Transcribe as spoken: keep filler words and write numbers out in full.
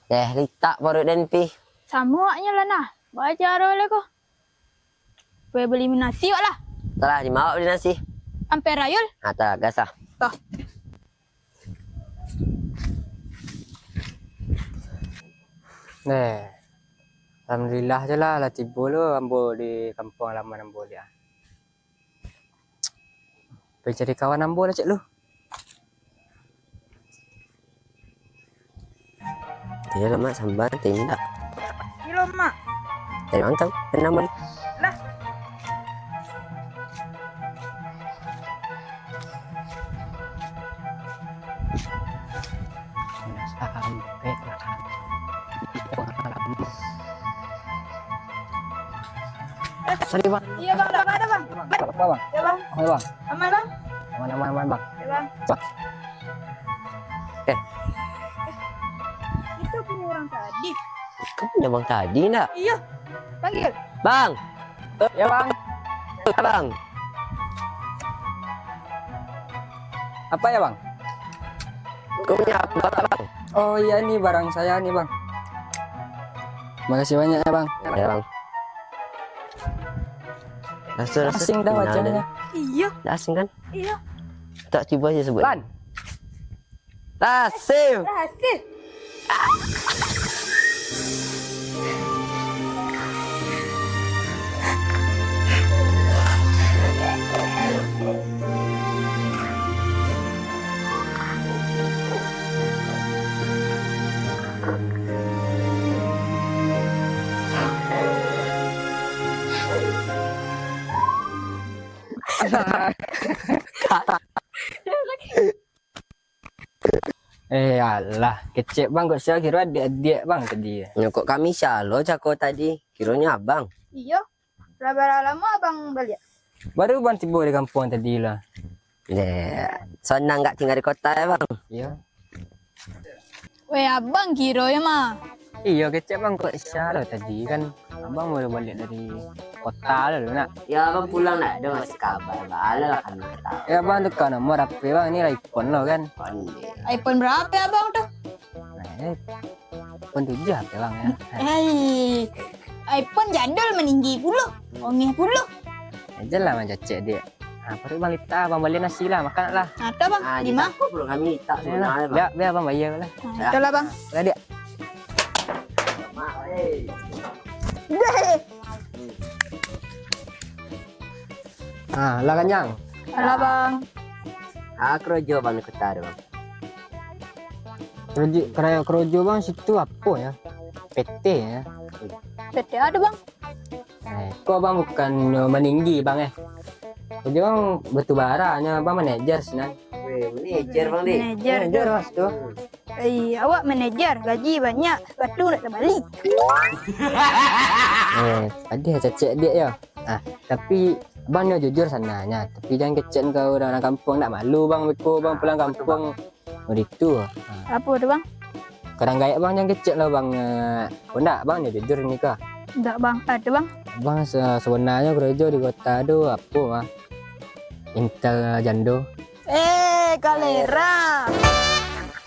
Eh, litak paruik den, Pi. Samo awaknyo lah nah. Baa caro lai ko? Pai bali nasi wak lah. Talah, di ma wak bali nasi? Ampia Rayul. Ah, talah, gas lah. Toh. Neh. Alhamdulillah je lah, lah tibo lo ambo di kampuang halaman ambo liak. Pai cari kawan ambo lah, cek lu. Iyo lah, Mak, sambal, tindak. Iyo, Mak. Dari mangkang, kenapa? Lah. Sampai lah. Sorry, Bang. Iya, Bang. Apa ada, Bang? Apa, Bang? Ya, Bang. Aman, Bang? Aman, Bang. Aman, aman, aman, Bang. Ya, Bang. Bang. Eh. Itu punya orang tadi. Kamu punya Bang tadi, ndak? Iya. Panggil. Bang. Ya, Bang. Bang. Apa ya, Bang? Kau punya apa, Bang? Oh iya, ni barang saya nih, Bang. Makasih banyak ya, Bang. Ya, Bang. Rasa, rasa asing dah wajahnya. Iya. Dah asing kan? Iya. Tak, cuba aja sebut. Lan. Lasih. Lasih. Eh, alah, kecek Bang, kok sia kiro adiak-adiak Bang tadi. Nyo, kok kami sia lo cako tadi, kironyo abang. Iyo, lah bara lamo abang baliak? Baru Bang tibo di kampuang tadi lah. Deh, sanang gak tinggal di kota ya, Bang? Iyo. Weh, abang kiro ya mah. Iyo, kecek Bang, kok sia lo tadi kan. Abang baru baliak dari kota lo, nak? Ya, abang pulang nak ada masih kabar, bala lah kan kita. Ya, abang tukar nomor H P bang, ini iPhone lo kan. Pandai. iPhone berapa ya abang tu? Nah, eh, iPhone tujuh H P bang ya. Hei, iPhone jadul, maninggi pulo, ongeh pulo. Aja lah mancacek dia. Nah, paruik bang lita, bang balian nasi lah, makan lah. Nah, tu bang, ah, lima. Di tangkok pulo kami lita. Ya, sebenarnya, bang. Biar, biar bang bayar lah. Nah, ya. Itulah bang. Lah dia. Mak, eh. Deh. Ah, lah kanyang. Alah bang. Ah, kerojo bang di kota tu bang. Kerojo, kerojo, kerojo bang situ apo ya? P T ya. P T ado bang. Eh, kok bang bukan maninggi bang eh? Jadi bang batu bara nyo bang manajer sinan. Weh, manajer bang di. Manajer. Manajer mas tu. Eh, awak manajer, gaji banyak, sepatu nak terbali. Eh, ada cacek dia ya. Ah, tapi bang nyo jujur sananyo, tapi jangan kecek ka urang-urang kampuang, nak malu bang beko bang pulang kampuang. Oh, itu. Ah. Apo tu bang? Kadang gaek bang jangan kecek lah bang. Eh, oh, ndak bang, nyo jujur ni kah? Ndak bang, ada bang. Bang se-, sebenarnyo kerojo di kota tu apo mah? Intel jando. Eh, kalera.